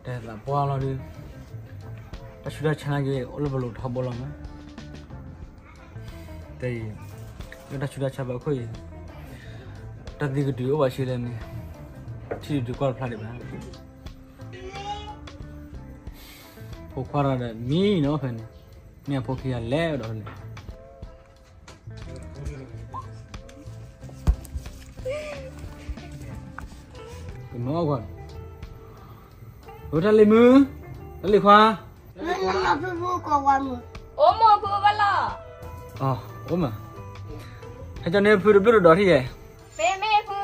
တဲသးပှၢ်လီၤဒုး, တၢ်ဆူးတၢ်ဆါနာ်က့ အိၣ်လၢပလိၤထီဘိလီၤမး, တဲအံၤ, လၢတၢ်ဆူးတၢ်ဆါဘၣ်ခိၣ်အံၤ, တၢ်သံကတုၤအိၣ်ဘၣ်ဆံးလဲၣ်န့ၣ်, ထံၣ်တတုၤကွၢ်တဖျါဒံးဘၣ်, ဖိခွါတဂၤဒီးမံနီၤဖဲန့ၣ်, မ့ၢ်အဖိခံဂၤလဲၤဝဲဒီးဖဲလဲၣ် ကမၤအီၣ်ကွၢ်, အတၢ်လံၤမုၣ်, တၢ်လံၤခွါ, မ့ၢ်ဖုဖုကိးဝါမုၣ်, အိၣ်မိၢ်ဖုဘၣ်လီၤ, အိၣ်မး, ဟဲကၠီန့ၣ်ဖုတဘျုးတဒီးထံၣ်ယဲၢ်, ဖဲမ့ၢ်ဖု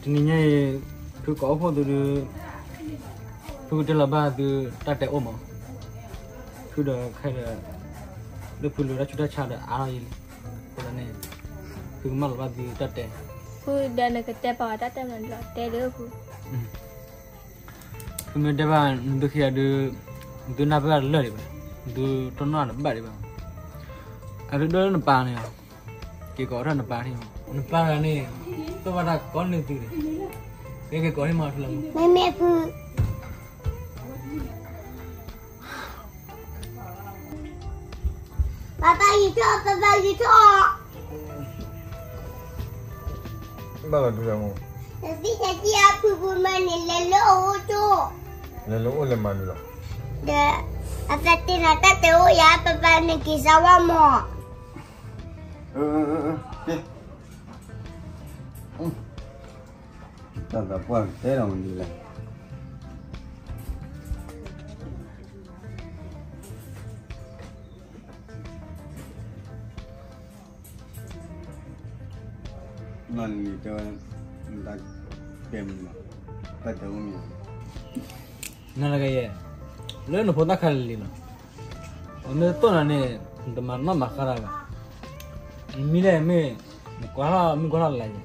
တနံၤညါအံၤ, ဖုကိးအိၣ်ဖှိၣ်သုဒုး, ဖုကတဲလီၤဘၣ်သုတၢ်တဲအိၣ်မး, ဖုဒီးခဲဒီး, လၢဖုလိၤတၢ်ဆူးတၢ်ဆါဒီးအါထီၣ်အံၤလံ, အဃိသတးန့ၣ်, ဖုကမၢလီၤဘၣ်သုတၢ်တဲ, ဖုဒီးနကတဲပာ်ဝဲတၢ်တဲမနုၤလီၤ တဲဒုးဖု ဖုမ့ၢ်တဲဘၣ်နသုခံဂၤဒုး, နသုနၢ်ပၢၢ်တလၢာ်ဒံးဘၣ်, နသုတိၢ်နီၣ်တဘၣ်ဒံးဘၣ်, အသုဒိၣ်လၢနပၢ်န့ၣ်လီၤ, က့ၤကိးထီၣ်နပၢ်န့ၣ်, နပၢ်တဂၤန့ၣ်, သိၣ်ဘၣ်တၢ်ကိးနသုန့ၣ်, က့ၤကိးထံမၤထူလီၤ, မ့မ့ၢ်ဖု ပၢ်ပၢ်ဂံၤထီၣ်, ပၢ်ပၢ်ဂံၤထီၣ်, ဘၣ်လီၤဒုးလီၤမး, နသ့ၣ်ညါက့ၤအဖုဖုမၢန့ၣ် လဲၤလၢအအိၣ်ကၠိ, လဲၤလၢအအိၣ်လဲၤမၤနုၤလီၤ, ဒီး, အသးတ့ၢ်နၤတၢ်တဲအိၣ်ယၤ ပၢ်ပၢ်န့ၣ်က့ၤစါဝါမး, တၢ်သးပှၢ်ကတဲလီၤမနုၤလဲၣ် နီၢ်နံၤတဲဝဲ, တၢ်တဲမနုၤ, တၢ်တဲအိၣ်မနုၤ, နၤလၢကယဲၢ်, လၢနဖိသၣ်ခါလံၤလံၤလီၤ, အမ့ၢ်တတိၢ်နၤန့ၣ်, နတမၤနီၣ်မၤဃါတၢ်ဘၣ်, နမံလဲၣ်မ့ၢ်, နကွၢ်ထီၣ်မုၢ်ကွၢ်ထီၣ်လါယဲၢ်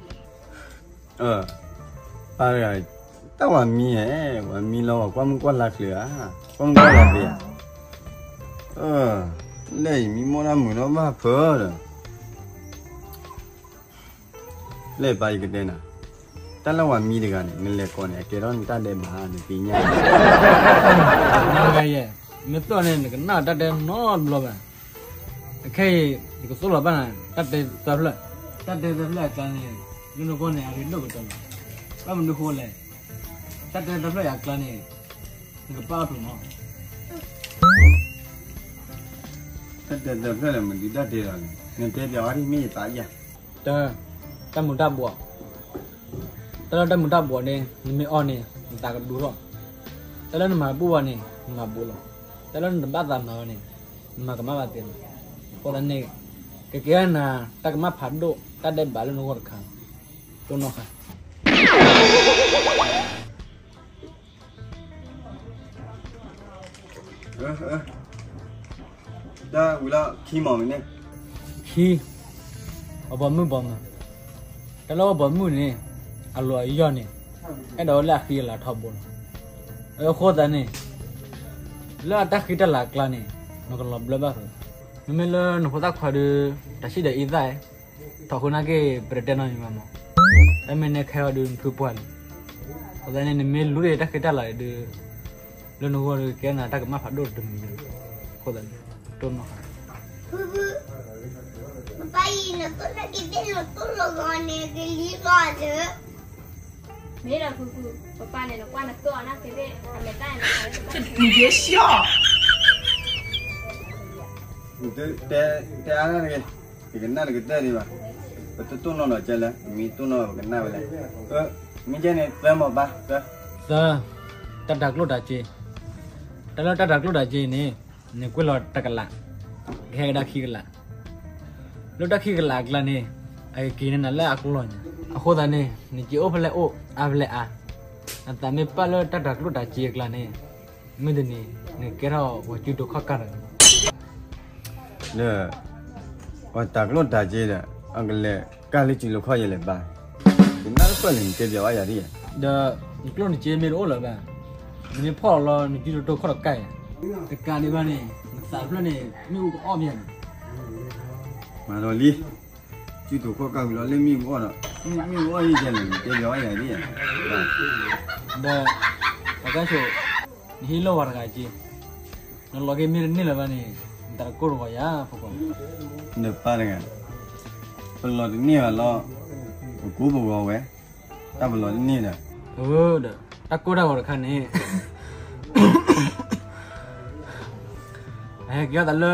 ပၢ်တဂၤ, တၢ်ဝၤမံဧါ, ဝၤမံလီၤ ကွၢ်မုၢ်ကွၢ်လါကျၢၤဧါ, ကွၢ်မုၢ်ကွၢ်လါသ့ဧါ, လၢအံၤမံမီၢ်တၢ်မုာ်ထီၣ်ဘၣ်ဖၢဒီး, လၢပၢ်ယကတဲနၤ, တၢ်လၢဝၤမံတဂၤန့ၣ် နလဲၤကိးန့ၣ် အကဲထီၣ်နတၢ်ဒဲးဘး နသ့ၣ်ညါ, နၤလၢကယဲၢ်, မ့ၢ်တိၢ်န့ၣ် နကနၣ်တၢ်တဲနီတဘျီဘၣ် အခဲအံၤ, ယကသိၣ်လီၤဘၣ်နၤ, တၢ်တဲသၢဖျၢၣ်, တၢ်တဲသၢဖျၢၣ်အကျါန့ၣ်, လၢနဂီၢ်န့ၣ် အရ့ဒိၣ်ကတၢၢ်လီၤ, ဘၣ်မနုၤဃိလဲၣ်, တၢ်တဲသၢဖျၢၣ်အကျါန့ၣ်, နကပာ်အီၣ်ထူၣ်နီၤ, တၢ်တဲသၢဖျၢၣ်လၢမနုၤတၢ်တဲလီၤလဲၣ်, နတဲပျးဝဲဒ်မ့ၢ်ယသးယၤ, တၢ်မုာ်တၢ်ဘှီး တၢ်လၢတၢ်မုာ်တၢ်ဘှီးန့ၣ် နမ့ၢ်အီၣ်န့ၣ် နသးကဒူထီၣ်, တၢ်လၢနမၤဘူၣ်ဘၣ်န့ၣ် နမၤဘူၣ်လီၤ, တၢ်လၢနတဘၣ်သးမၤဝဲန့ၣ် နမၤကမၣ်ဘၣ်သ့လီၤ, အဃိသတးန့ၣ် ကကဲနၤ တၢ်ကမၣ်ဖးဒိၣ် တၢ်ဒဲးဘးလၢနဂီၢ်တခါ, တိၢ်နီၣ်ဃာ် တၢ်ဝံၤလီၤခံမီၤမ့ၢ်န့ၣ်, ခံ, အဘီမုၢ်ဘီမုၢ်, တၢ်လၢအဘီမုၢ်န့ၣ် အလီၤအယီၢ်န့ၣ် အဲၣ်ဒိးဝဲလၢအဃံအလၤထီဘိလီၤ, အဃိသတးန့ၣ် လၢအတၢ်ဃံတၢ်လၤအကျါန့ၣ် နကလီၤဘျၢဘၣ်ဖဲ, မ့မ့ၢ်လၢနဖိသၣ်ခွါဒီး တၢ်ဆံၣ်ဒီးအံသၣ် ထီၣ်ဃုာ်နာ်က့ ပတတဲနီတမံၤဘၣ်မး, တၢ်မ့ၢ်နဲခဲအီၤဒီးနဖုပှၢ်လံ, အဃိသတးန့ၣ် နမ့ၢ်လူၤဒီးတၢ်ဃံတၢ်လၤဒီး လၢနဂီၢ်ဒီးကဲနၤ တၢ်ကမၣ်ဖးဒိၣ်တမံၤ, အဃိသတးန့ၣ် တိၢ်နီၣ်ဃာ် ဖုဖု, ပပၢ်အံၤ နတိၢ်နာ်က့ၤသ့ၣ်နတိၢ်လီၤဂီၤန့ၣ် ကလံၤလီၤဒီး, မ့ၢ်ဒီးဖုဖု, ပပၢ်န့ၣ် နကွၢ်နတိၢ်အီၤနာ်က့ၤသ့ၣ် အမဲာ်တၢ်န့ၣ် နကၢ်, တဲအါတဂ့ၤ, ယကနၣ်နကတၢၢ်ဒံးဘၣ်, ပတတိၢ်နီၣ်နီၤကဲလဲၣ်, မ့ၢ်တိၢ်နီၣ်ပကနၣ်ဝဲလဲၣ်, မ့ၢ်ကဲန့ၣ် သၢမီၤဘၣ်, သၢ, တၢ်တၤကျိၣ်တၤစ့, တၢ်လၢတၢ်တၤကျိၣ်တၤစ့န့ၣ် နကွံာ်လီၤတကလး, ကဟဲကဒါခံကလး, လၢတၢ်ခံကလးအကျါန့ၣ် အကက့ၤန့ၢ်နၤလၢအကျီၢ်ညါ, အဃိသတးန့ၣ် နစ့အိၣ်ဖဲလဲၣ်အိၣ် အါဖဲလဲၣ်အါ, နသးမ့ၢ်ပာ်လၢတၢ်တၤကျိၣ်တၤစ့အကျါန့ၣ်, မုၢ်တနံၤ နကဲထီၣ်ပှၤစုဒိၣ်ခီၣ်ကၢ်ဒီး ဒီး ပှၤတၤကျိၣ်တၤစ့ဒီး အကလဲၤကၢ်လၢစုဒိၣ်ခီၣ်ယဲလဲၤဘၣ်, ယနၢ်ပၢၢ်လၢနတဲပျးဝဲယၤဒ်ယဲ, ဒီးနကျိၣ်နစ့မ့ၢ်တအိၣ်လၢၤဘၣ်, နမ့ၢ်ဖီၣ်လီၤလီၤ နစုဒိၣ်ခီၣ်ဒီးကၢ်ယဲ, တကးဒံးဘၣ်န့ၣ် နသးဖျၢၣ်န့ၣ် မ့ၣ်အူကအီၣ်မ့ၢ်ဧါန့ၣ်, မၤဒီးလံ စုဒိၣ်ခီၣ်ကၢ်ဝံၤလီၤလၢမ့ၣ်အူအီၣ်ဒီး, မ့ၣ်အူအီၣ်ယဲလဲၣ် နတဲပျးဝဲယၤဒ်ယဲ, ဒီး ပကါဆိး နဟ့ၣ်လီၤဝဲတဂၤက့, နလီၤက့ၤမ့ၢ်တန့ၢ်လၢၤဘၣ်န့ၣ် နတၢ်တကိၢ်တဂီၤယၤဖိခွါ, နပၢ်တဂၤ, ပလီၤတန့ၢ်ဘၣ်လီၤ, ပကိၢ်ပဂီၤဝဲ, တၢ်ပလီၤတန့ၢ်ဒီး, ဒီး တၢ်ကိၢ်တၢ်ဂီၤတခါန့ၣ် ဟဲက့ၤအီၣ်သးလၢ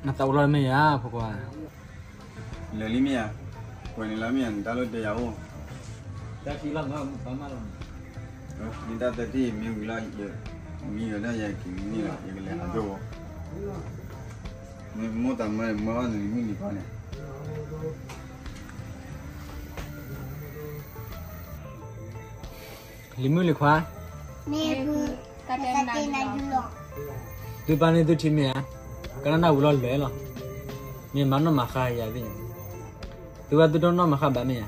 နသးအိၣ်လီၤမ့ၢ်ယၤ ဖိခွါ, လၢာ်လံမ့ၢ်ယၤ, ကွဲးန့ၣ်လီၤမ့ၢ်ယၤ နတၢ်လိၣ်တဲယၤအိၣ်, တၢ်ခံလီၤမ့ၢ်ပၢ်မးလီၤန့ၣ်, မ့ၢ်တၢ်သၢတံၢ်မ့ၢ်ဝံၤလီၤ, မံဝဲဒၣ်ယက့ၤမ့ၢ်လီၤ ယကလဲၤဟးဒိၣ်ဝဲ, မ့ၢ်မိၢ်တၢ်မၢမၢအီၣ်န့ၣ်မုၢ်နံၤခီန့ၣ် လံၤမုၣ်လံၤခွါ, မ့ၢ်ဖု, တၢ်တဲနၤဒုလီၤ, သုပၢ်န့ၣ်သုထံၣ်မ့ၢ်ဧါ, ကနၣ်ဝံၤလီၤလဲၤလီၤ, မ့ၢ်မၤနီၣ်မၤဃါယၤသ့ၣ်ညါ, သုဝဲသုတနီၣ်မၤဃါဘၣ်မ့ၢ်ဧါ,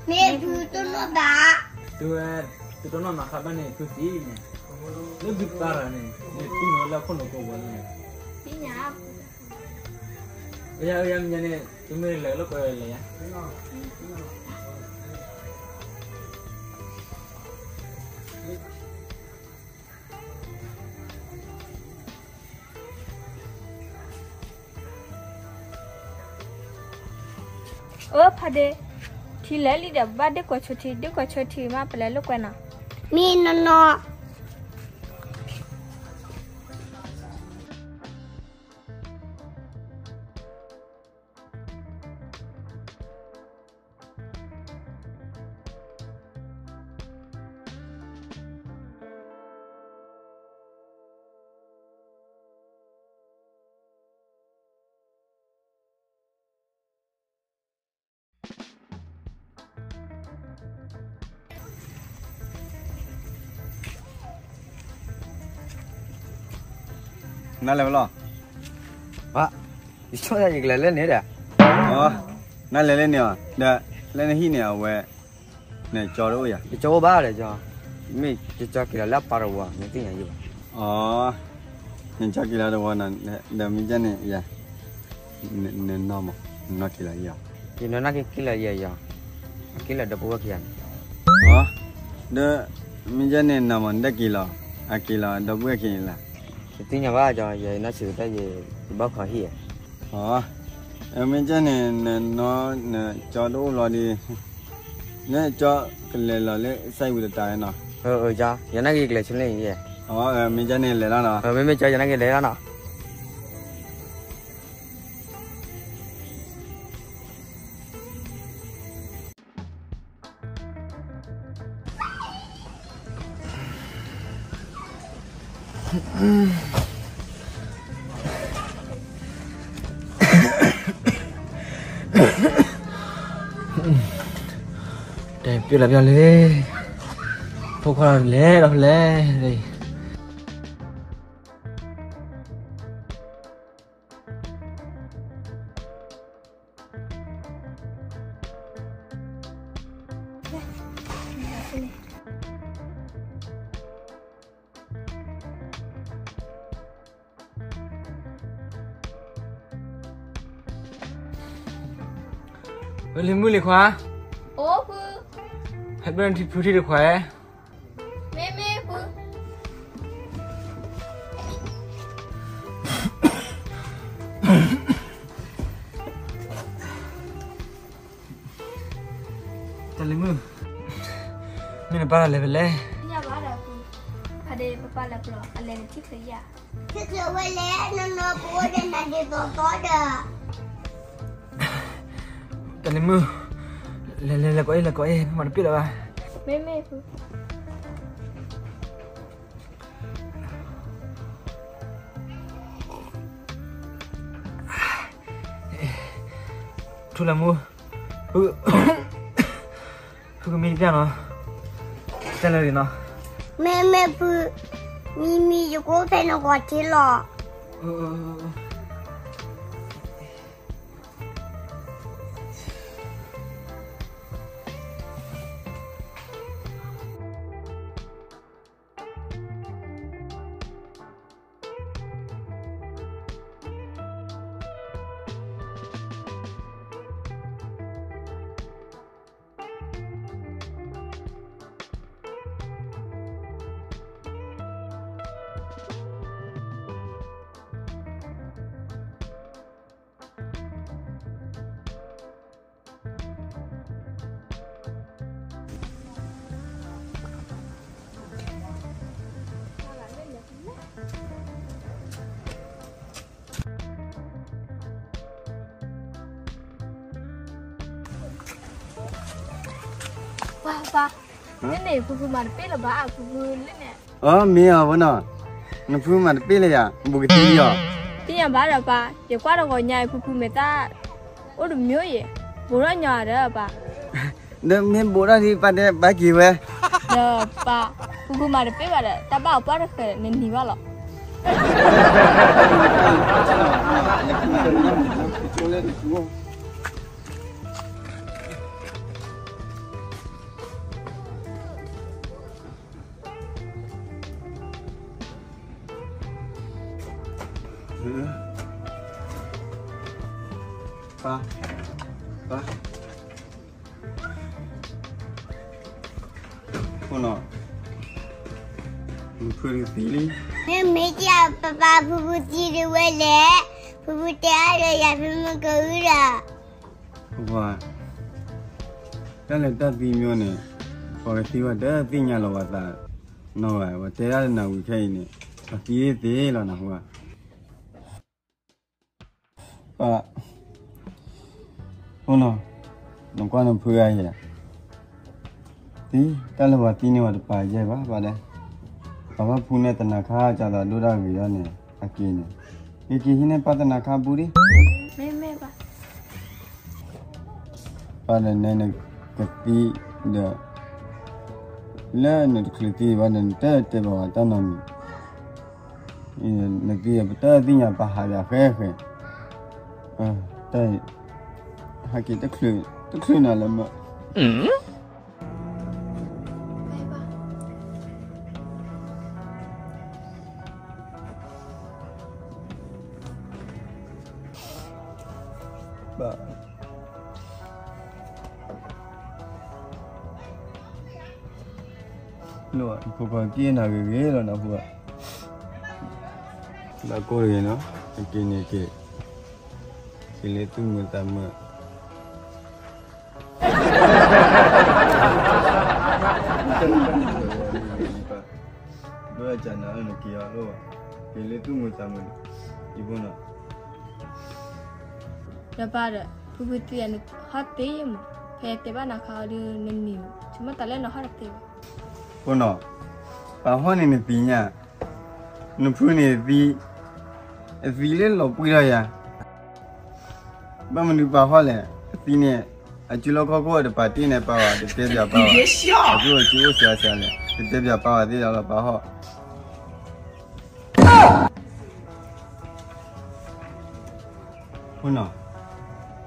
မ့ၢ်ဖုတနီၣ်ဘၣ်, သုဝဲ သုတနီၣ်မၤဃါဘၣ်န့ၣ် သုသ့ၣ်ညါ, လၢသုပၢ်တဂၤန့ၣ် မ့ၢ်သုမ့ၢ်လၢခိၣ်နူာ်ကိးဝဲန့ၣ်, သ့ၣ်ညါ ယၤ ယၤမ့ၢ်ညါန့ၣ် သုမ့ၢ်လဲၤလၢကွဲလဲၤယၤ, အိၣ်ဖါဒ့, ထံလဲၤလံဒီး ဘၣ်ဒ့ကွၢ်ဆိထံ ဒ့ကွၢ်ဆိထံမး ပလဲၤလိာ်ကွဲနီၤ, မ့ၢ်နီၢ်နီၢ် နလဲၤဝဲလီၤ, ဘၣ်, ယဆိကမိၣ်ယကလဲၤလၢန့ၣ်ဒီး, နလဲၤလၢန့ၣ်အီၤ ဒီး လၢနဟံၣ်န့ၣ်အဝဲ နကၠီတအိၣ်ယၤ, ယကၠီအိၣ်ဘၣ်ဒီးကၠီ, မ့ၢ်ယကၠီက့ၤလီၤလၢအပၢ်တဝီ မ့ၢ်သ့ၣ်ညါယၤဘၣ်, နကၠီက့ၤလီၤတဝီနီၤ, ဒီးမ့ၢ်ကဲန့ၣ်ယၤ နနီၢ်မး နနီၢ်က့ၤလီၤယၤ, ယနီၢ်နီၢ်က့ၤက့ၤလီၤယၤယၤ, အက့ၤလီၤဒီပုၢ်ဝဲၢ်ခံဂၤန့ၣ်, ဒီး မ့ၢ်ကဲန့ၣ်နီၢ်မး နတက့ၤလီၤ, အက့ၤလီၤဒီပုၢ်ဝဲၢ်ခံဂၤန့ၣ်လီၤ, ယသ့ၣ်ညါဘၣ်ကၠီ, ယနီၢ်ဆံးတၢ်ယဘၣ်ခီဟံၣ်ဧါ, မ့ၢ်ကဲန့ၣ် နနီၢ် နကၠီတအိၣ်လီၤဒီး နကၠီကလဲၤလီၤလၢစဲဝံၤတတးနီၤ, ယနီၢ်က့ၤကလဲၤဆူန့ၣ်, မ့ၢ်ကဲန့ၣ်လဲၤလီၤနီၤ, မ့မ့ၢ်ကၠီယနီၢ်က့ၤလဲၤလီၤနီၤ. တဲပျိလၢပျီလံ, ဖိခွါလဲၤဒီးလဲၤ, လံၤမုၣ်လံၤခွါ, အိၣ်ဖု, ဟဲဘၣ်နထံဖုထံတခွါ, မ့မ့ၢ်ဖု တၢ်လံၤမုၣ်, မ့ၢ်နပၢ်လဲၤဖဲလဲၣ်. သ့ၣ်ညါဘၣ်ဒီးဖု, ဖါဒ့ပပၢ်လဲၤပျီ အလဲၤနထံၣ်ချၢယၤ, ထံၣ်ချၢဝဲလဲၣ် နီၢ်နီၢ်ပအိၣ်ဒီးနၤဒ်သိးသိးဒီး တၢ်လံၤမုၣ်, လဲၤလဲၤလဲၤကိးအ့ၣ်လဲၤကိးအ့ၣ် မ့ၢ်မၤတပျိလၢၤဘၣ်. မ့မ့ၢ်ဖု ထူလၢမူ, ဖုကမံတပျၢ်နီၤ, တဲလၢာ်နီၤ, မ့မ့ၢ်ဖု, မံမံယကအိၣ်ဖဲနဂီၤထံလီၤ. ပၢ်ပၢ်, ဟါ? မ့ၢ်န့ၣ် ဖုဖုမၤတပ့ၢ်လၢၤဘၣ်, ဖုဖုလၢန့ၣ်. အၢ မ့ၢ်အီၤဖိနီၤ, နဖုမၤတပ့ၢ်လၢၤယၤ, ဘူးကသံအီၤ. သ့ၣ်ညါဘၣ်ဒီးပၢ်, ယကွၢ်တဂီၤညါအံၤ ဖုဖုမဲာ်သၣ် အိၣ်တမံၤယဲၢ်, ဘူးထီၣ်ညီဒီးပၢ်. ဒီးမ့ၢ်ဘူးထီၣ်ဒ်ပၢ်တဲဘၣ်က့ၤဝဲ, ဒီးပၢ်, ဖုဖုမၤတပ့ၢ်ဘၣ်ဒီး တၢ်ဘၣ်အီၤပှၢ်တဃဲၤ နနံၤဘၣ်လီၤ. ပၢ်, ပၢ်, ဖိနီၤ, နဖုတသံလံ. မ့ၢ်မ့ၢ်ကပၢ် ဖုဖုသံဒ်ဝဲလဲၣ်, ဖုဖုတဲအါဒီးယၤ ဖဲမ့ၢ်ကအုဒီး ပှၤ, တၢ်လၢတၢ်သံမျိုးန့ၣ် ပှၤကသံဝဲတသ့ၣ်ညါလီၤပှၤသးနီၢ်ဂၤ, ပှၤတဲဒၣ်နၤဝံၤခဲအံၤန့ၣ် ပှၤသံသ့လီၤနၢ်ဟူဧါ. ပၢ်, ဖိနီၤ, နကွၢ်နဖုဂၤယဲၢ် သံ, တၢ်လၢပှၤသံန့ၣ် ပှၤတပာ်ယဲၢ်ဘၣ်, ပၢ်ဒီး ပှၤဘၣ်ဖူန့ၢ်သနၤခါ ကၢ်သးဒိၣ်ဒၣ်ဂ့ၤအီၤန့ၣ် အက့ၤန့ၣ်, က့ၤက့ၤဟံးန့ၢ်ပၢ်သနၤခါဘူးဒံး. မ့ၢ်မ့ၢ်ပၢ်. ပၢ်ဒီးနဲနကသံဒီး လၢနတချုးသံဘၣ်ဒီး နတတဲဘၣ်ဝဲတၢ်နီတမံၤ, နသံဒီး ပတသ့ၣ်ညါ ပၢ်ဟးယၤဃဲဃဲ, တၢ်အံၤ ဟဲက့ၤ တချုးနၤလၢမး. ပၢ်, ဖိခွါက့ၤနၤဂ့ၤဂ့ၤလီၤနၢ်ဟူဧါ. ဘၣ်ကိၢ်တဂ့ၤနီၤ, အက့ၤန့ၣ်က့ၤ, က့ၤလၢသူၣ်မုာ်သးမုာ်. ဒိၣ်ကနၤလၢနက့ၤအီၤလိၣ်ဘၣ်, က့ၤလၢသူၣ်မုာ်သးမုာ်န့ၣ်, အံၤဖိနီၤ. ဒီးပၢ်ဒီး ဖုဖုသံယၤန့ၣ် ဟီၣ်သ့မး, ဖဲတဲဘၣ်နၤခါအီၤဒီး နနံၤ, ဆိကမိၣ်တၢ်လၢနဟီၣ်တသ့ဘၣ်. ဖိနီၤ, ပၢ်ဟီၣ်န့ၣ်နသံညါ, နဖုန့ၣ်သံ, အသံလၢလီၤပှံၢ်ထီၣ်ယၤ. ဘၣ်မနုၤပၢ်ဟီၣ်လဲၣ်, အသံန့ၣ် အစုလီၢ်ခီၣ်ခိၣ်တပာ်တ့ၢ်န့ၢ်ပၢ်ဘၣ်, တတဲပၠးပၢ်ဘၣ်, အကျိၣ်အစ့အိၣ်စှၤစှၤလဲၣ်, တတဲပၠးပၢ်ဘၣ်သ့ၣ်ဒီးလီၤပၢ်ဟီၣ်. ဖိနီၤ,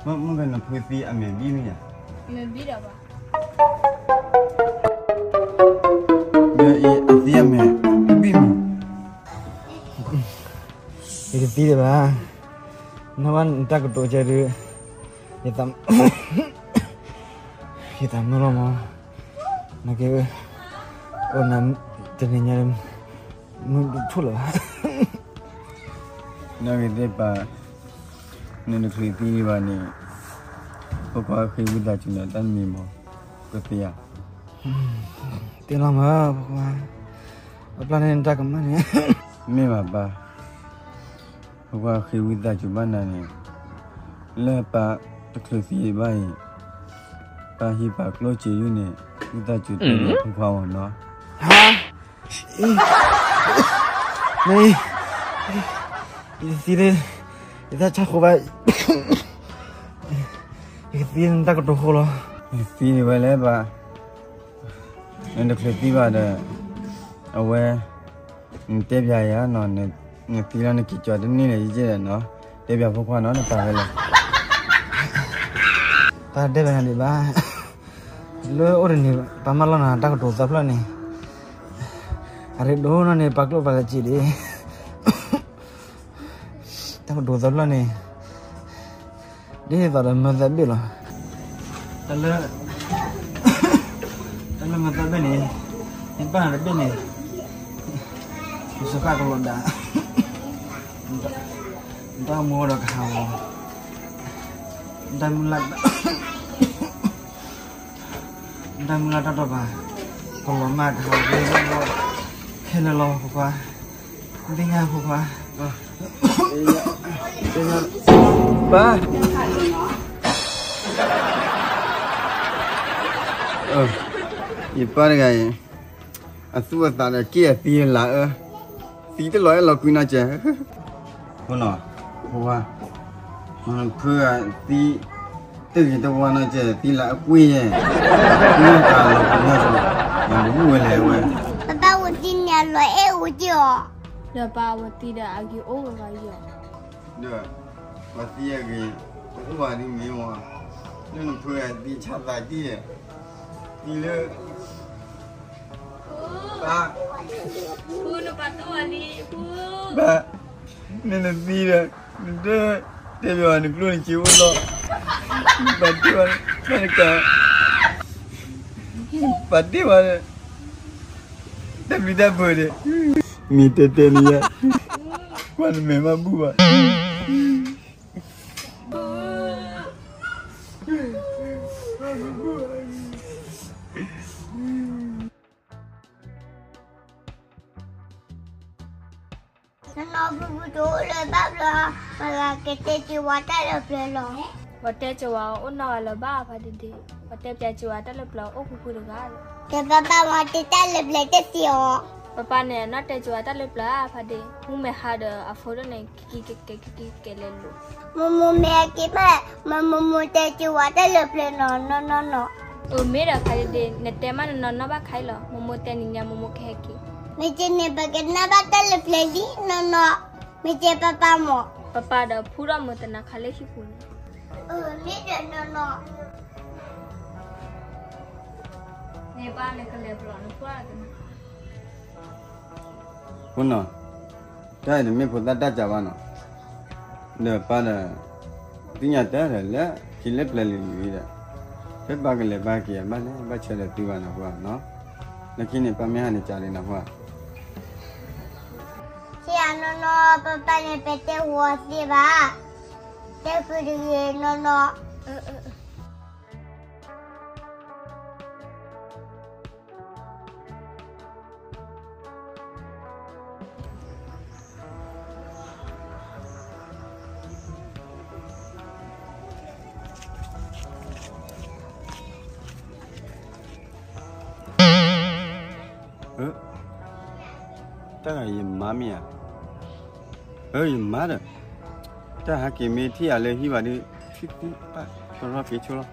မ့ၢ်ဂ့ၤနဖုသံအမဲာ်ဘံၣ်မ့ၢ်ဧါ. မဲာ်ဘံၣ်ဒီးဘၣ်. ဒီးအံၤအသံအမဲာ်တဘံၣ်မး. ယကသံဒံးဘၣ်, နဘၣ်နတၢ်ကတိၤကဲဒုး, ယသး, ယသးမုာ်လီၤမး, နကဲ, အိၣ်နၤ, တနံၤညါ, မုာ်ဒိၣ်ထူၣ်လၢၤဘၣ်. နီၣ်ဂံၢ်သ့ၣ်ပၢ်, နတချုးသံဒံးဘၣ်န့ၣ်, ဖိခွါဃ့ဝံသးစူၤနၤတၢ်တမံၤမး, ကသ့ဧါ. သ့လီၤမး, ဖိခွါ, အပျၢ်န့ၢ်နတၢ်ကမၣ်န့ၣ်. မ့ၢ်ဘၣ်ပၢ်, ဖိခွါဃ့ဝံသးစူၤဘၣ်နၤန့ၣ်, လၢပၢ်တချုးသံဒံးဘၣ်အံၤ, ပၢ်ဟံးပၢ်ကျိၣ်စ့ယုၢ်န့ၣ်, ဝံသးစူၤတဲလၢဖိခွါမးနီၤ. ဟါ, မ့ၢ်, ယသံလၢ, ယသးဆါဃိဘၣ်, ယကသံလၢနတၢ်ကတိၤဃိလီၤ. ယသံဒံးဝဲလဲၣ်ပၢ်, နတချုးသံဘၣ်ဒီး, အဝဲ, နတဲပၠးယၤနီၤ, နသံလီၤနက့ၤကၠီတန့ၢ်လၢၤယဲၢ်နီၤ, တဲပၠးဖိခွါနီၤ နပာ်ဝဲလဲၣ်. ပၢ်တဲပၠးနၤဒံးဘၣ်, လၢအိၣ်တနံၤ ပၢ်မၢလီၤနၤ တၢ်ကတိၤသၢဖျၢၣ်န့ၣ်, အရ့ဒိၣ်နီၢ်န့ၣ် ပၢ်ကျိၣ်ပၢ်စ့ဒံး, တၢ်ကတိၤသၢဖျၢၣ်န့ၣ် ဒ်သိးဒီးမၢသၢဘ့ၣ်လီၤ. တၢ်လၢ, တၢ်လၢမၢသၢဘ့ၣ်န့ၣ်, နပၢ်နတဘ့ၣ်န့ၣ်, ယစၢဃၣ်ကလီၤဒၣ်, နတၢ်မူဒီးကဟးဂီၤ, နတၢ်မုၢ်လၢ်, နတၢ်မုၢ်လၢ်တၢ်တီၢ်ဘၣ်, ကလီၤမၢ်ကဟးဂီၤ, ခဲလၢာ်လီၤဖိခွါ, သ့ၣ်ညါဖိခွါ, ပၢ် ယပၢ်တဂၤအံၤ, အသူၣ်အသးဒီးက့ၢ်အသံလၢအ, သံတလီၤအဲၣ်လီၤကွံနီၢ်ကဲး, ဖိနီၤ, ဖိခွါ, ဖုသံ, တဂ့ၤတဝါနီၢ်ကဲး သံလၢအကွံယဲၢ်, ကွံတၢ်လီၤကွံနီၢ်ကဲး, မၤဘူၣ်ဝဲလဲၣ်ဝဲ, ပၢ်ပၢ်ဝဲသံန့ၣ်အလီၤအဲၣ်အူက့ၢ်အီၤ, ဒီးပၢ်ဝဲသံဒီးအဂ့ၤအိၣ်ဝဲဂၤယီၤ, ဒီး, ပှၤသံအဂ့ၤ, ပအိၣ်ဘၣ်ဒ်မ့ၢ်ဝဲ, လၢနဖုအသံဆၣ်သးတံၢ်, သံလၢ, ပၢ်, ဖုနပာ်တ့ၢ်ဝဲလံ, ဖု, ပၢ်, နနသံဒီး, နတ, တဲဘၣ်နကျိၣ်နစ့အိၣ်လီၤ, နပာ်တ့ၢ်ဝဲ, ပၢ်နက, ပာ်တ့ၢ်ဝဲ, တၢ်ပျံၤတၢ်ဖုးဒီး, မ့ၢ်တဲတဲန့ၣ်ယဲ, ကွၢ်နမဲာ်မၤဘူၣ်ဘၣ် နီၢ်နီၢ်ဖုဖုတအိၣ်လၢၤဘၣ်ဘျီ, ပှၤဂၤကတဲစ့ဝါတၢ်လၢပျၢၤလီၤ. ပှၤတဲစ့ဝါအိၣ်နီတဂၤလၢၤဘၣ် ဖါဒ့ဒ့, ပှၤတဲပၠးစ့ဝါတၢ်လၢပျၢၤအိၣ်ဖုဖုတဂၤလီၤ. ကဲပၢ်ပၢ်မ့ၢ်တဲတၢ်လၢပျၢၤတသ့အီၤ, ပၢ်ပၢ်န့ၣ် နီၢ်တဲစ့ဝါတၢ်လၢပျၢၤဧါ ဖါဒ့, မုၢ်မဲာ်ဟါဒီးအဖိဒိၣ်န့ၣ် ကကကကကဲလဲၤလိၤ မိၢ်မိၢ်မ့ၢ်ဟဲက့ၤဘၣ်, မ့ၢ်မိၢ်မိၢ်တဲစ့ဝါတၢ်လၢပျၢၤနီၤနီၤနီၤနီၤ. အမ့ၢ်ဒီးဖါဒ့ဒ့, နတဲမးနနီၢ်နီၢ်ဘၣ်ခါအံၤလီၤ, မိၢ်မိၢ်တဲနံၤညါ မိၢ်မိၢ်ကဟဲက့ၤ, မ့ၢ်က့န့ၣ် ပကနၢ်ဘၣ်တၢ်လၢပျၢၤလံနီၤနီၤ, မ့ၢ်က့ပၢ်ပၢ်မ့ၢ်, ပၢ်ပၢ်ဒီးဖုဒီးမုၢ်တနၤခါလၢဟံၣ်ပူၤန့ၣ်, အမ့ၢ်ဒီးနီၤနီၤ န့ၣ်ပၢ်န့ၣ်ကလဲၤပျီနကွၢ်တနၤ, ဖိနီၤ, တၢ်အံၤတမ့ၢ်ဖိသၣ်တၢ်စှၤဘၣ်နီၤ, ဒီးပၢ်ဒီး, သ့ၣ်ညါတၢ်ဒီးလၢ, ခံလၢပျၢၤလံၤလံၤဒီး, ဖဲပၢ်ကလဲၤဘၣ်က့ၤဘၣ်လဲၣ် ဘၣ်ဆၢဒီးသုဘၣ်နီၤဖိနီၤ, လၢခံန့ၣ် ပၢ်မ့ၢ်ဟါန့ၣ်ကးလံနီၤဖိဧါ ဆံးအနီၢ်နီၢ် ပၢ်ပၢ်န့ၣ် ပတဲဝီသ့ဘၣ်, တဲဃုာ်တဂ့ၤနီၢ်နီၢ်. တၢ်ဂၤယမါမ့ၢ်ဧါ, ယမါဒီး, တၢ်ဟးက့ၤမ့ၢ်ထံၣ်ယၤလၢဟံၣ်ဘၣ်ဒီး, ထံၣ်သံပာ်ကရီက့ၤဆိလီၤ.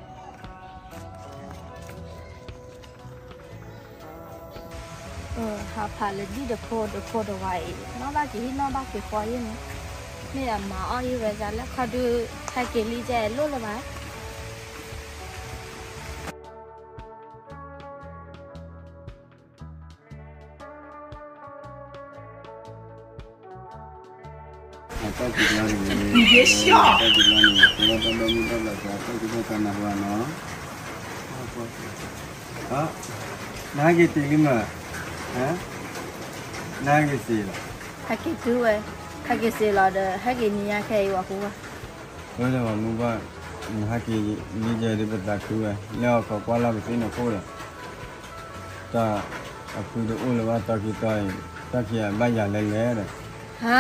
ဟးဖးလၢဒ်တဖိတဖိတဝါအံၤ နီၢ်ဘၣ်က့ၤဟံၣ်နီၢ်ဘၣ်က့ၤဃီယဲၢ်န့ၣ်, မ့ၢ်အမၤအီၣ်ယဲၢ်ဝဲဒၣ်လၢခီဒုး ဟဲက့ၤလံကဲလိၣ်လၢၤဘၣ်. အတၢ်စံးဘျုးန့ၣ်, တၢ်စံးဘျုးန့ၣ် ကလီတၢ်ဘၣ်မုၢ်ဘၣ်ဘျးစှၤ တၢ်စံးဘျုးတၢ်နၢ်ဟူဘၣ်နီၤ, နဟဲက့ၤတုၤလံမး, နဟဲက့ၤစ့လီၤ, ဟဲက့ၤတုၤဝဲ, ဟဲက့ၤစ့လီၤဒီးဟဲက့ၤနံၤညါခဲအံၤဝဲဃိဝဲ ဝဲလၢမုၢ်ဘၣ်, နဟဲက့ၤလံကဲဒီးပသးခုဝဲ, လၢအီၣ်ခိးကွၢ်လၢပသ့ၣ်န့ၣ်ခိၣ်ဒီး, တၢ်, အဖုတအိၣ်လၢၤဘၣ် တီခံတီအံၤ, တၢ်ခံဂၤဘၣ်ယၤလဲၤလဲၤဒီး, ဟါ,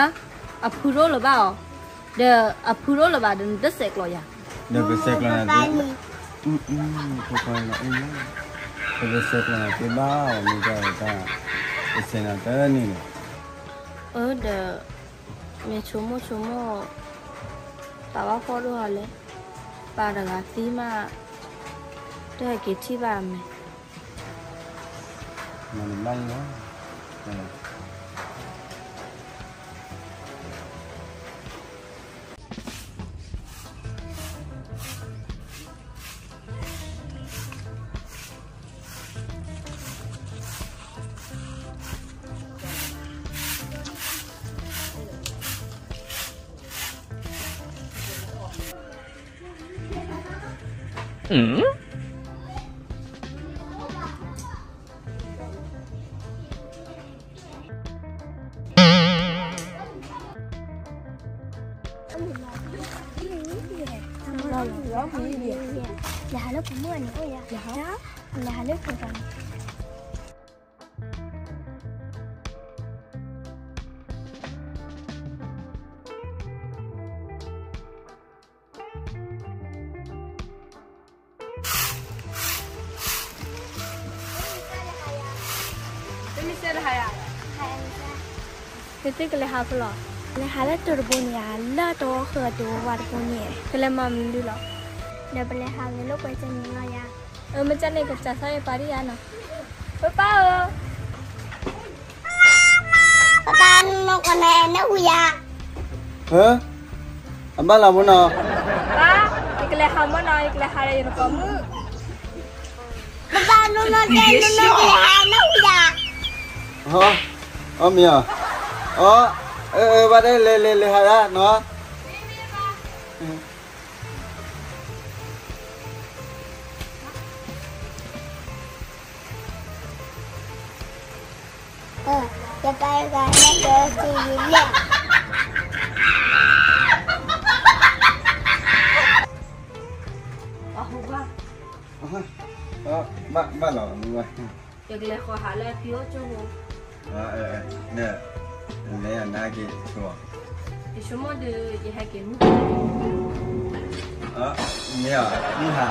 အဖုတအိၣ်လၢၤဘၣ်အီၤ, ဒီးအဖုတအိၣ်လၢၤဘၣ်ဒီးနတဆဲးကျိးယၤ, ဒီးပဆဲးကျိးနၤသ့, ဖိခွါလီၤ, ပဆဲးကျိးနၤသ့ဘၣ်အီၤ မ့ၢ်တၢ်ဝဲတၢ်, ပဆဲးနၤတန့ၢ်လၢၤ, အၢ ဒီး, မ့ၢ်ဆိကမိၣ်ဆိကမိၣ်, ပာ်ဘၣ်ဖှီၣ်ဒိၣ်ဟီလဲၣ်, ပၢ်တဂၤသံမး, တဟဲက့ၤထံၣ်ဘၣ်အမဲာ်, မၤနဘၣ်လီၤ, သုကလဲၤဟးဖဲလဲၣ်. လဲၤဟးလၢတိၤတဘိန့ၣ်ဧါ, လၢတဝီဃၢၤတိၤဝါတဘိန့ၣ် ကလဲၤမၤမနုၤလီၤ. ဒီးပလဲၤဟးဂဲၤလိာ်ကွဲစ့ၢ်န့ၣ်လီၤယၤ. အၢ မ့ၢ်ကန့ၣ် ကစၢ်သးအံၤပာ်ဒံယၤနီၤ. ပၢ်ပၢ်ဧၢ, ပၢ်ပၢ် နနီၢ်ကီၢ်န့ၣ် နဝံၤယၤ. ဟၢ, အဘၣ်လီၤဖိနီၤ. ပၢ်, ယကလဲၤဟးမ့ၢ်နီၤ, ယကလဲၤဟးဒီးယနကိာ်မုၣ်. ပၢ်ပၢ် နနီၢ်ကီၢ်န့ၣ် နကလဲၤဟး နဝံၤယၤ. ဟီ, အီမ့ၢ်ဧါ, အီ, အၢ အၢ ဘၣ်ဒဲ လဲၤ လဲၤ လဲၤဟးယၤနီၤ. ယပၢ်တဂၤန့ၣ်ဒီးစံးယံၤလဲၣ်. ဘၣ်လီၤ, ယကလဲၤဃီၤဟးလၢဖံအိၣ်ကၠိဖိ. လဲၤအနါက့ၤဆိ, ယဆိကမိၣ်ဒီး ယဟဲက့ၤမုၢ်ဟါ, မ့ၢ်ဧါ, မုၢ်ဟါ,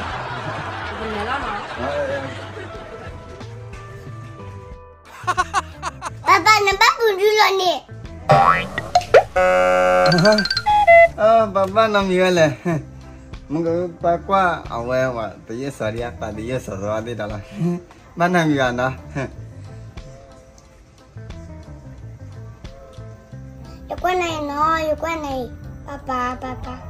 ယကလဲၤလီၤနီၤ. ပၢ်ပၢ် နဘၣ်ပူၤဒုလီၤန့ၣ်. ပၢ်ပၢ်နီတမံၤဝဲလဲၣ်, မ့ၢ်ကပၢ်ကွၢ်အဝဲဝဲ တယဲၢ်စီၤဒံးအပၢ် တယဲၢ်စီၤစီၤသ့ၣ်ဒီးလီၤ, ဘၣ်နီတမံၤဘၣ်နီၤ. ယကွၢ်နၤအံၤနီၤ, ယကွၢ်နၤအံၤ, ပၢ်ပၢ် ပၢ်ပၢ်.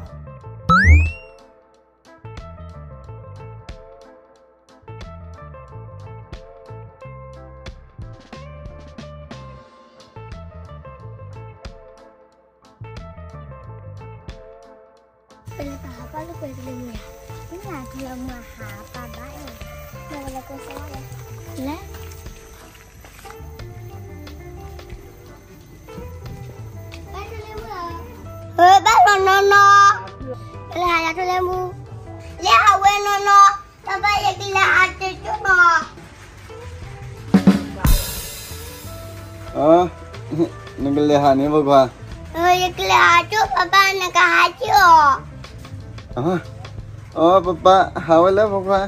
ပလဲၤပာ်ဟးပၢ်လိာ်ကွဲကလဲၤမုၢ်ဧါ, မ့ၢ်နၤထူလၢမုၢ်အဟးပၢ်ဘၣ်အံၤ, လဲၤဝဲလဲၤကိးစၢ်ဝဲလဲၣ်, လဲၤ. ပၢ်ထူလၢမုၢ်ဧၢ, ဘၣ်လီၤနီၢ်နီၢ်, ပလဲၤဟးယၤထူလၢမုၢ်, လဲၤဟးဝဲနီၢ်နီၢ်, ပၢ်ပၢ် ယကလဲၤဟးကၠိနီၤ. နကလဲၤဟးန့ၣ်ဖိခွါ, ယကလဲၤဟးကၠိ ပၢ်ပၢ် နကဟးကၠိအီၤ. အၢ ပၢ်ပၢ် ဟးဝဲလၢဖိခွါ,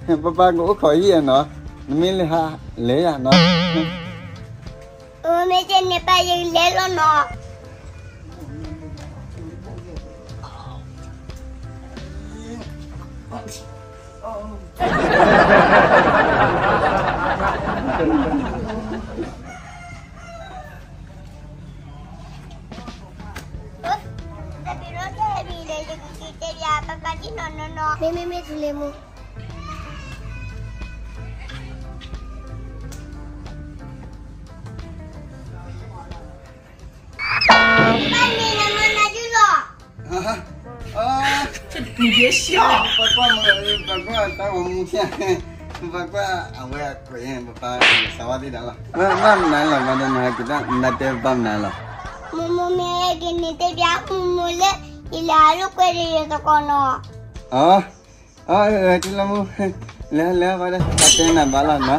ပၢ်ပၢ်ကအိၣ်ခိးဟံၣ်နီၤ, နမ့ၢ်လဲၤဟးလဲၤယၤနီၤ. အၢ မ့ၢ်ကန့ၣ်ပၢ် ယကလဲၤလီၤနီၤ. မ့မ့မ့ၢ်ထူလ့မူ ပၢ်န့ၣ် နမၤနၤဒုလီၤ. ပၢ်ကွၢ်မ့ၢ် ပၢ်ကွၢ်တၢ်ဂီၤမူဖျၢၣ်, ပၢ်ကွၢ်အဝဲအကွဲး ပၢ်ပၢ်စးဝါသ့ၣ်ဒီးလီၤ. ဘၣ်မနုၤလီၤ မၤဒီးနဟဲက့ၤတၢ် နတဲပၢ်မနုၤလီၤ. မိၢ်မိၢ်မ့ၢ်ဟဲက့ၤန့ၣ် တဲပျး မိၢ်မိၢ်လၢ ယလဲၤဟးလိာ်ကွဲဒီးယသကိးနီၤ. အၢ အၢ ထူလၢမူ, လဲၤလဲၤ ပၢ်တဲနၤဘၣ်လီၤနီၤ.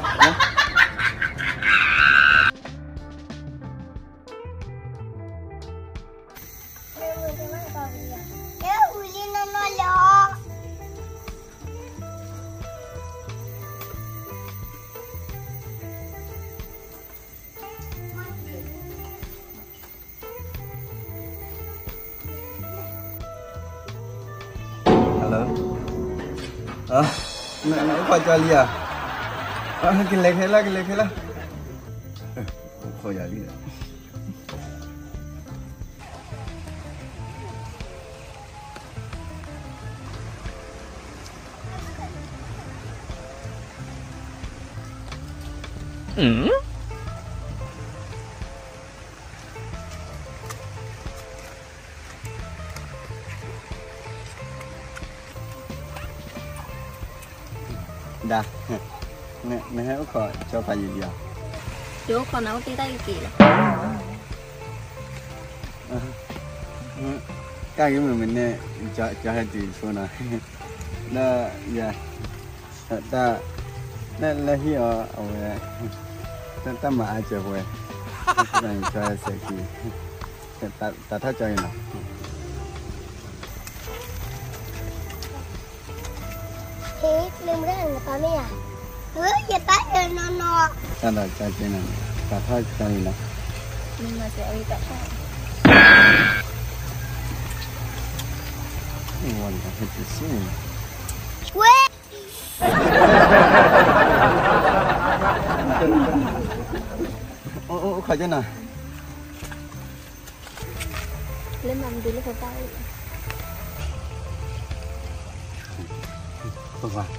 Hello, နအိၣ်ခိးကၠီလံဧါ. ကလဲၤခဲလၢာ် ကလဲၤခဲလၢာ်. ခိးယၤလံဒီး ဒၣ်, နဟဲအိၣ်ခိးကၠီဖးယံာ်လံဧါ. ယအိၣ်ခိးနၤအိၣ်တ့ၢ်တၢ်ကက့ၤလီၤ. ကၢ်က့ၤမုာ်မုာ်န့ၣ် ကၠီဟဲတုၤဆိနီၤ, ဒီးယၤ တၢ် လၢဟံၣ်အီၤအဝဲ တၢ်မၤအါစၢၤပဝဲ ကၠီဟဲစဲးခံ တၢ်ထီၣ်ကၠီအံၤနီၤ. ဟ့ၣ် မ့ၢ်မ့ၢ်နပၢ်မ့ၢ်ဧါ, ယပၢ်တနီၤနီၤ, တၢ်ဒီးကၠီက့ၤနီၤ, တၢ်ထီၣ်ကၠီအံၤနီၤ, မ့ၢ်မၤစၢၤအဝဲတၢ်ထီၣ်, ဝဲ အိၣ်ခိးက့ၤနီၤ. လၢမၤမနုၤလၢပပၢ်အိၣ်, ပပၢ်, ပပၢ်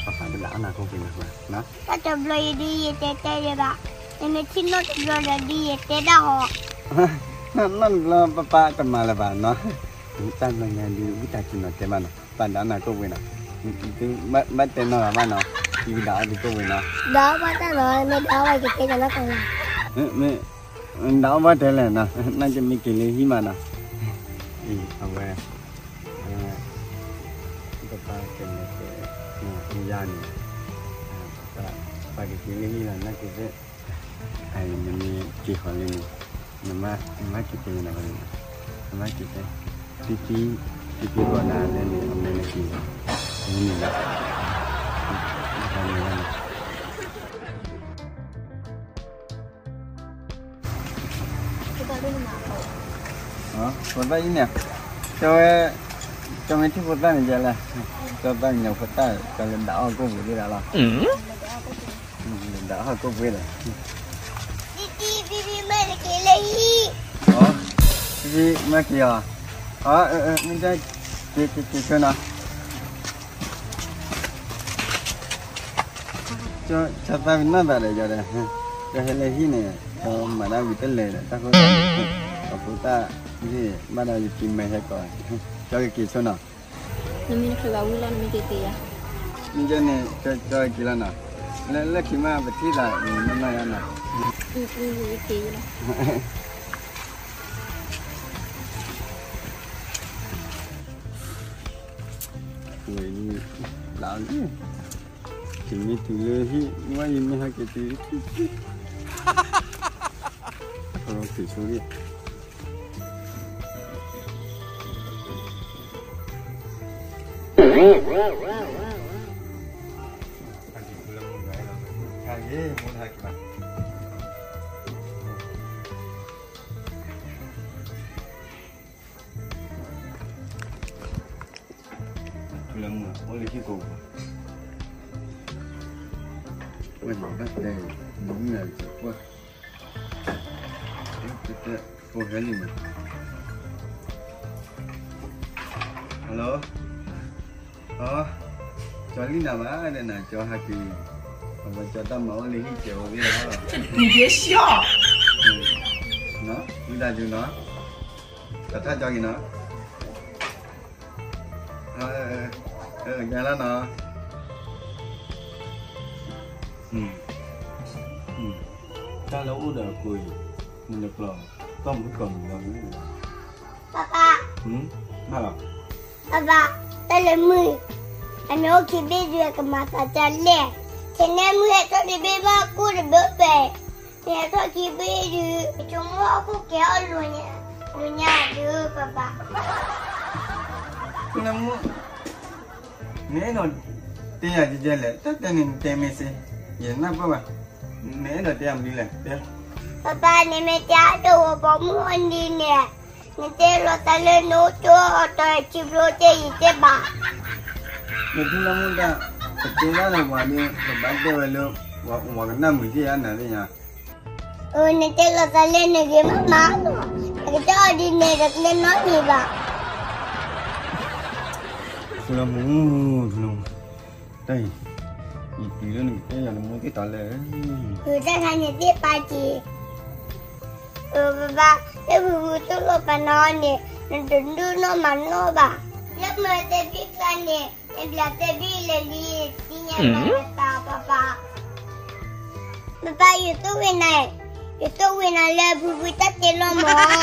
ပပၢ်ဒၣ်အနၢ်ကိၣ်ဖံနီၤ, တၢ်တဘျီအံၤဒ်ယတဲတဲယဲဘၣ်, နမ့ၢ်ထံၣ်နီၢ်တဘျီဒီးဒ်ယတဲဒၣ်ဟီ, နီၢ်တဘျီပပၢ်တမၤလၢၤဘၣ်နီၤ, တၢ်ဘျီညါဒ်ဝံသးစူၤနီၤတဲဘၣ်နီၤ, ပပၢ်ဒၣ်အနၢ်ကိၣ်ဖံနီၤ, ဘၣ်တဲနီၤဘၣ်နီၤ, ယကဒၣ်အီၣ်သုကိၣ်ဖံနီၤ, ဒၣ်အီၣ်ဘၣ်တၢ်လီၤ, မ့ၢ်ဒၣ်အီၣ်ဘၣ်ယကတဲကနီၤကလီၤ, မ့ၢ်ဒၣ်အီၣ်ဘၣ်တဲလဲၣ်နီၤ, နကမ့ၢ်က့ၤလၢဟံၣ်မးနီၤ, အဝဲ ပပၢ်ကလဲၤတဲ ယၤန့ၣ် ပပၢ်ကက့ၤလၢဟံၣ်လီၤ နက့ၤသ့, နမ့ၢ်က့ၤဃီၤလံန့ၣ်, နမၤက့ၤတဲနၤန့ၣ်, နမၤက့ၤတဲ, တံတံ, တံတံဘီနၤလဲန့ၣ် အမဲာ်နက့ၤလီၤ, န့ၣ်လီၤ, ဖိသၣ်အံၤန့ၣ်, ကၠီဝဲ, ကၠီမ့ၢ်ထံၣ်ဖိသၣ်န့ၣ်ယဲလဲၣ်, ကၠီသၣ်ညါဖိသၣ် ကၠီလၢဒၣ်အီၣ်ကိၣ်ပူၤသ့ၣ်ဒၣ်လီၤ, ဒၣ်အီၣ်ကိၣ်ပူၤဒီး, တံတံ ဖံဖံမၤတက့ၤလၢဟံၣ်, ဖံဖံမၤက့ၤအီၤ, မ့ၢ်တၢ်, က့ၤက့ၤက့ၤဆိနီၤ ကၠီသၣ်မ့ၢ်နီၢ်သးဒီးယၤဒီး, ကၠီဟဲလၢဟံၣ်န့ၣ် ကၠီမၤဒၣ်ဝံၤတလဲၤဒီး တၢ်ဖိသၣ်န့ၣ်, အဖိသၣ်န့ၣ် ဘၣ်ဒီးယက့ၤမၤဟဲကီး, ကၠီကက့ၤဆိနီၤ, နမ့ၢ်နချုးဘၣ်ဝံၤလီၤ နမ့ၢ်က့ၤက့ၤယၤ, မ့ၢ်ကၠီန့ၣ် ကၠီက့ၤလီၤနီၤ, လၢလၢခံမး ပထံၣ်သးနီၤနီၤယၤနီၤ, က့ၤလီၤ ဝဲလီၤ, ယမ့ၢ်တုၤလၢဟံၣ် ဝဲယမ့ၢ်ဟဲက့ၤတုၤ, အက့ၤဆိလံ, ထူလၢမုၢ် အိၣ်လၢဟံၣ်ကိးပူၤ, ဝဲန့ၣ်ဘၣ်တဲ, နမုၢ်နၤကပှၢ်, တဲတဲ ဖိဟဲလံမး, hello, အီ, ကၠီလံနၤဘၣ်ဒီးနၤ ကၠီဟဲက့ၤ, အဝဲကၠီတၢ်မၤအိၣ်လၢဟံၣ်ကဲးဝဲသ့ၣ်လီၤ, ဝံသးစူၤနီၤ, တထါကၠီက့ၤနီၤ ကလီၤနီၤ, တၢ်လၢအိၣ်ဒီးအကိးအံၤ, နနကျီၢ်, တီၢ်မုၢ်ကီၢ်မုၢ်လီၤမုၢ်, ပၢ်ပၢ်, ဘၣ်လီၤ, ပၢ်ပၢ်, တၢ်လၢမုၢ်, အနအိၣ်ခံဘ့ၣ်ဒုး အကမၤသးဒ်လဲၣ်, ခဲန့ၣ်မုၢ်ဟဲထီၣ်တဘ့ၣ်ဘၣ်ကူၣ်တဘ့ၣ်ပဲ နဟဲထီၣ်ခံဘ့ၣ်ဒုး ပဆိကမိၣ်ဟီၣ်ခိၣ်ကဲအီၣ်လိာ်ညါ, လိာ်ညါဒုးပၢ်ပၢ်, နမုၢ်, နအဲၣ်ဒိးတဲယၤကဲကဲလဲၣ်, တၢ်တဲန့ၣ်နတဲမ့ၢ်စ့ၢ်, ယနၢ်ပၢၢ်ဘၣ်, နအဲၣ်ဒိးတဲယၤမနုၤလဲၣ်, တဲ, ပၢ်ပၢ် နမ့ၢ်တဲအါတဂီၤပိာ်မုၣ်အီၤဒ်န့ၣ်, နတဲလီၤတၢ်လၢနအိၣ်ကၠိအီၤတီၤထံဘျိတဲယံၤတဲဘၣ်, နထူလၢမုၢ်တၢ် ပတဲဒၣ်လၢပှၤဒီး ပဘၣ်တဲဝဲလၢ ပှၤကနၣ်မုာ်က့ၤဧါနၤသ့ၣ်ညါ. အၢ နတဲလီၤသးလၢနဂ့ၤမးမးလီၤ, နကတဲအီၤဒ်န့ၣ်ဒီးတနီၤန့ၣ်ဘၣ်. ဖုလီၤမူ, ဖုလီၤမူ, တၢ်အံၤ, ယတုၤလၢနကတဲယၤလၢမူသ့ၣ်တၢ်လဲၣ်, တၢ်ခါန့ၣ်သ့ၣ်ပာ်က့ၤ ပဘၣ်, လၢဖုဖုသိၣ်လိပာ်နၤအီၤန့ၣ် နတဒိၣ်နီၢ်မၤနီၢ်ဘၣ်. လၢမ့ၢ်သဲဘံၣ်ကျါန့ၣ် နဘျးသဲဘံၣ်လၢာ်လံ, သ့ၣ်ညါဘၣ်နသးပၢ်ပၢ်. ပၢ်ပၢ် ယသိၣ်ဝဲနၤ, ယသိၣ်ဝဲနၤလၢဖုဖုတၢ်တဲလီၤမး.